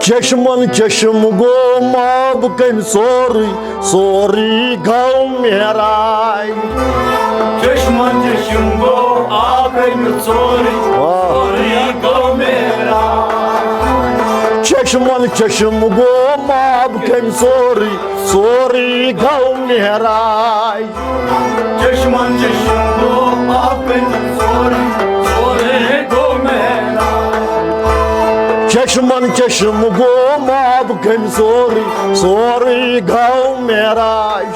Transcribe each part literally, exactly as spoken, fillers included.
چشمن چشم گوٚو ماب کٔمۍ سورُے، سورُے گوٚو معراج۔ چشمن چشم گوٚو آب کٔمۍ سورُے، واہ۔ سورُے گوٚو معراج۔ چشمن چشم گوٚو ماب کٔمۍ سورُے، سورُے گوٚو معراج۔ چشمن چشم گوٚو آب کٔمۍ سورُے، سورُے گوٚو معراج۔ چشمن چشم گوٚو ماب کٔمۍ سورُے، سورُے گوٚو معراج۔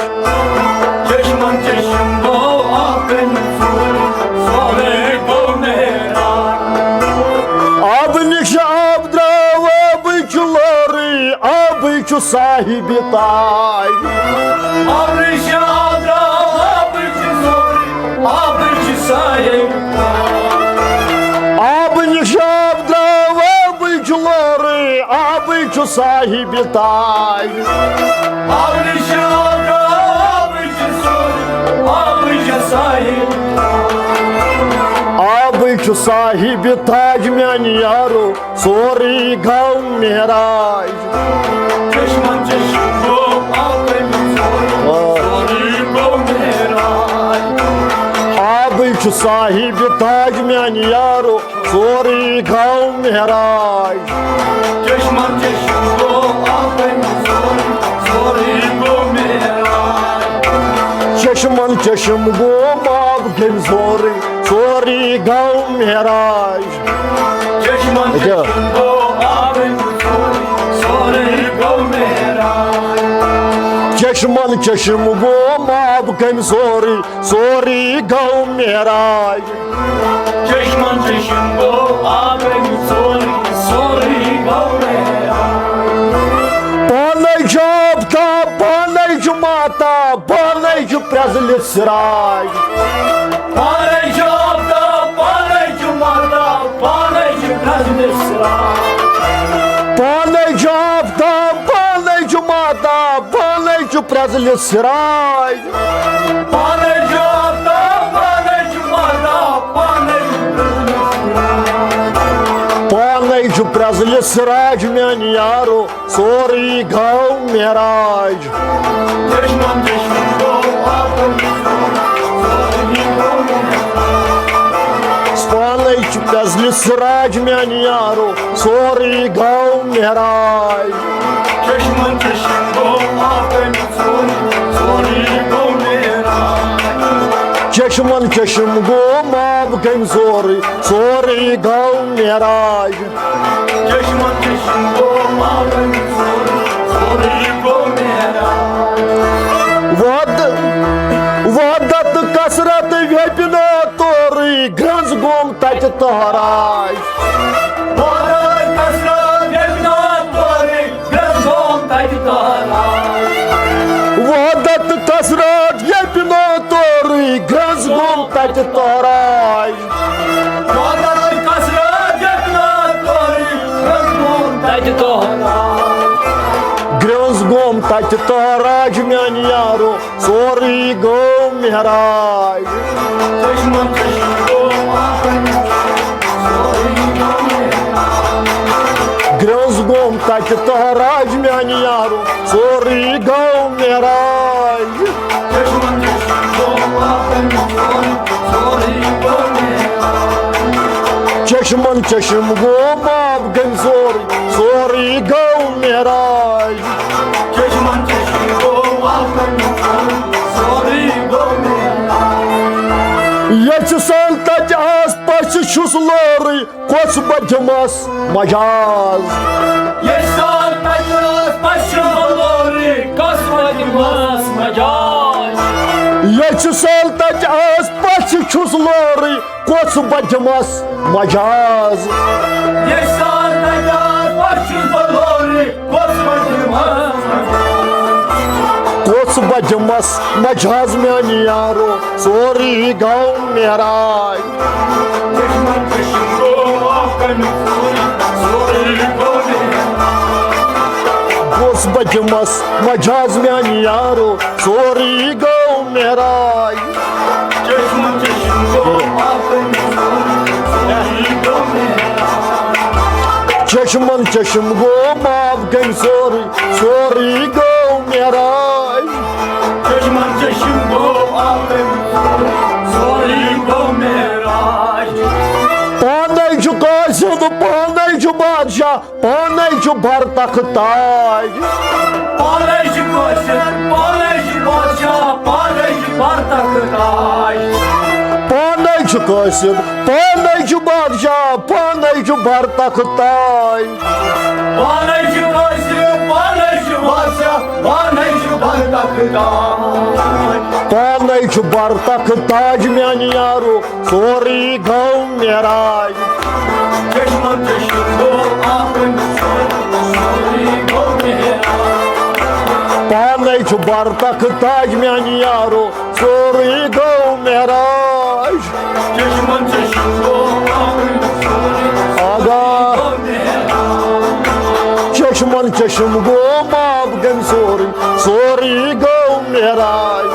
چشمن چشم گوٚو آب کٔمۍ سورُے، سورُے گوٚو معراج۔ آبہٕ نِش آب درٛاو، آبٕے چھُ لورُے، آبٕے چھُ صاحبِ تاج۔ آبٕے چھُ آب درٛاو، آبٕے چھُ سورُے، آبٕے چھُ صاحبِ تاج۔ آبہٕ نِش آب درٛاو، آبٕے چھُ لورُے، آبٕے چھُ صاحبِ تاج۔ آبٕے چھُ آب، آبٕے چھُ سورُے، آبٕے چھُ صاحبِ تاج۔ آبٕے چھُ صاحبِ تاج میانہِ یارو، سورُے گوٚو معراج۔ چشمن چشم گوٚو آب کٔمۍ سورُے، آ۔ سورُے گوٚو معراج۔ آبٕے چھُ صاحبِ تاج میانہِ یارو، سورُے گوٚو معراج۔ چشمن چشم گوٚو آب کٔمۍ سورُے، سورُے گوٚو معراج۔ چشمن چشم گوٚو آب کٔمۍ سورُے، سورُے گوٚو معراج۔ چشمن اچھا۔ چشم گوٚو آب کٔمۍ سورُے، سورُے گوٚو معراج۔ چشمن چشم گوٚو آب کٔمۍ سورُے، سورُے گوٚو معراج۔ چشمن چشم گوٚو آب کٔمۍ سورُے، سورُے گوٚو معراج۔ پانے چھُ آفتاب، پانے چھُ ماہتاب، پانے چھُ پرٛزلِتھ سراج۔ پانے چھُ آفتاب، پانے چھُ ماہتاب، پانے چھُ پرٛزلِتھ سراج۔ پانے چھُ آفتاب، پانے چھُ ماہتاب، پانے چھُ پرٛزلِتھ سراج۔ پانے چھُ آفتاب، پانے چھُ ماہتاب، پانے چھُ پرٛزلِتھ سراج۔ پانے چھُ پرٛزلِتھ سراج میانہِ یارو، سورُے گوٚو معراج۔ چشمن چشم گوٚو آب کٔمۍ سورُے، سورُے گوٚو معراج۔ پانے چھُ پرٛزلِتھ سراج میانہِ یارو، سورُے گوٚو معراج۔ چشمن چشم گوٚو آب کٔمۍ سورُے، سورُے گوٚو معراج۔ چشمن چشم گوٚو آب کٔمۍ سورُے، سورُے گوٚو معراج۔ چشمن چشم گوٚو آب کٔمۍ سورُے، سورُے گوٚو معراج۔ وعدٕ، وحدت کثرت ویپنو تورُے، گرٛنٛز گوٚم تتہِ تہراج۔ وعدت کثرت ویپنو تورُے، گرٛنٛز گوٚم تتہِ تہراج۔ وحدت کثرت ویپنو تورُے، گرٛنٛز گوٚم تتہِ تہراج۔ وعدت کثرت ویپنو تورُے، گرٛنٛز گوٚم تتہِ تہراج۔ گرٛنٛز گوٚم تتہِ تہراج میانہِ یارو، سورُے گوٚو معراج۔ چشمن چشم گوٚو آب کٔمۍ سورُے، سورُے گوٚو معراج۔ گرٛنٛز گوٚم تتہِ تہراج میانہِ یارو، سورُے گوٚو معراج۔ چشمن چشم گوٚو آب کٔمۍ سورُے، سورُے گوٚو معراج۔ چشمن چشم گوٚو آب کٔمۍ سورُے، سورُے گوٚو معراج۔ چشمن چشم گوٚو آب کٔمۍ سورُے، سورُے گوٚو معراج۔ ییٚژھِ سان تتہِ آس پژھِ چھُس لورُے، کۄس بہٕ دِمس مجاز۔ ییٚژھِ سان تتہِ آس پژھِ چھُس بہٕ لورُے، کۄس بہٕ دِمس مجاز۔ ییٚژھِ سان تتہِ آس پژھِ چھُس لورُے، کۄس بہٕ دِمس مجاز۔ ییٚژھِ سان تتہِ آس پژھِ چھُس بہٕ لورُے، کۄس بہٕ دِمس مجاز۔ کۄس بہٕ دِمس مجاز میانہِ یارو، سورُے گوٚو معراج۔ چشمن چشم گوٚو آب کٔمۍ سورُے، سورُے گوٚو معراج۔ کۄس بہٕ دِمس مجاز میانہِ یارو، سورُے گوٚو معراج۔ چشمن چشم گوٚو آب کٔمۍ سورُے، سورُے گوٚو معراج۔ چشمن چشم گوٚو معاف، کٔمۍ سورُے، سورُے گوٚو معراج۔ چشمن چشم گوٚو معاف، کٔمۍ سورُے، سورُے گوٚو معراج۔ پانے چھُ قٲصد، پانے چھُ بادشاہ، پانے چھُ بر تخت تاج۔ پانے چھُ قٲصد، پانے چھُ بادشاہ، پانے چھُ بر تخت تاج۔ پانے چھُ قٲصد، پانے چھُ بادشاہ، پانے چھُ بر تخت تاج۔ پانے چھُ قٲصد، پانے چھُ بادشاہ، پانے چھُ بر تخت تاج۔ پانے چھُ بر تخت تاج میانہِ یارو، سورُے گوٚو معراج۔ چشمن چشم گوٚو آب، سورُے گوٚو معراج۔ پانے چھُ بر تخت تاج میانہِ یارو، سورُے گوٚو معراج۔ چشمن چشم گوٚو آب، آگاہ۔ چشمن چشم گوٚو معاف، کٔمۍ سورُے، سورُے گوٚو معراج۔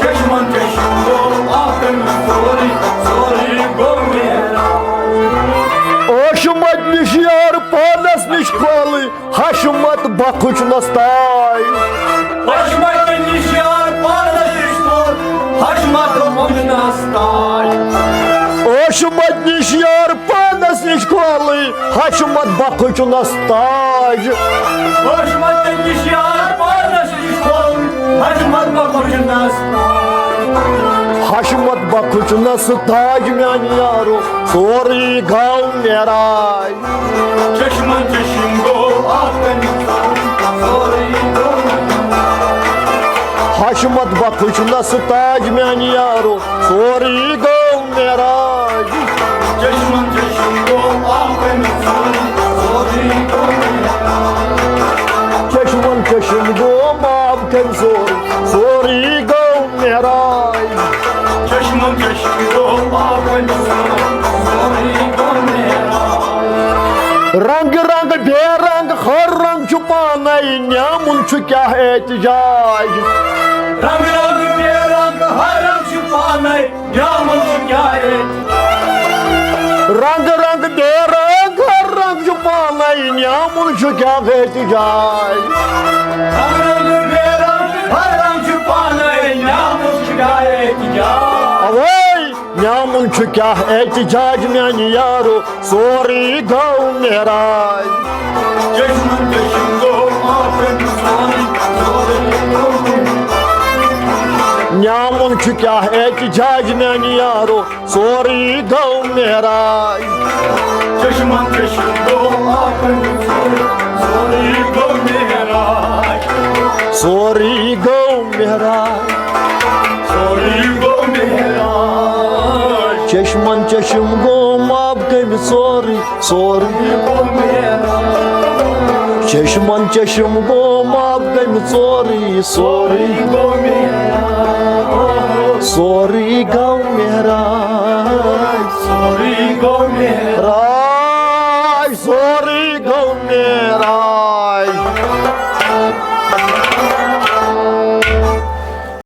چشمن چشم گوٚو آب، سورُے، سورُے گوٚو معراج۔ ٲشمت نِش یار پانس نِش کھولٕے، حشمت بخش نستاے۔ حشمت نِش یار پانس نِش کھول، حشمت بخش نستاے۔ ٲشمت نِش یار پانس نِش کھولٕے، حشمت بخش نستاج۔ حشمت نِش یار پانس نِش کھول، حشمت بخش نستاج۔ حشمت بخش نستاج میانہِ یارو، سورُے گوٚو معراج۔ چشمن چشم گوٚو آب، سورُے گوٚو۔ حشمت بخش نستاج میانہِ یارو، سورُے گوٚو معراج۔ چشمن چشم گوٚو آب، سورُے گوٚو۔ چشمن چشم گوٚو معاف، کٔمۍ سورُے، سورُے گوٚو معراج۔ چشمن چشم گوٚو آب، سورُے گوٚو معراج۔ رنگ رنگ بے رنگ، ہر رنگ چھُ پانے، نیامُن چھُ کیاہ احتجاج۔ رنگ رنگ بے رنگ، ہر رنگ چھُ پانے، نیامُن چھُ کیاہ احتجاج۔ رنگ رنگ بے رنگ، ہر رنگ چھُ پانے، نیامُن چھُ کیاہ احتجاج۔ رنگ رنگ بے رنگ، ہر رنگ چھُ پانے، نیامُن چھُ کیاہ احتجاج۔ اوے، نیامُن چھُ کیاہ احتجاج میانہِ یارو، سورُے گوٚو معراج۔ چشمن چشم گوٚو آب، سورُے، سورُے گوٚو۔ نیامُن چھُ کیاہ احتجاج میانہِ یارو، سورُے گوٚو معراج۔ چشمن چشم گوٚو آب، سورُے، سورُے گوٚو معراج۔ سورُے گوٚو معراج۔ سورُے گوٚو معراج۔ چشمن چشم گوٚو معاف، کٔمۍ سورُے، سورُے گوٚو معراج۔ چشمن چشم گوٚو معاف، کٔمۍ سورُے، سورُے گوٚو معراج۔ سورُے گوٚو معراج۔ سورُے گوٚو معراج۔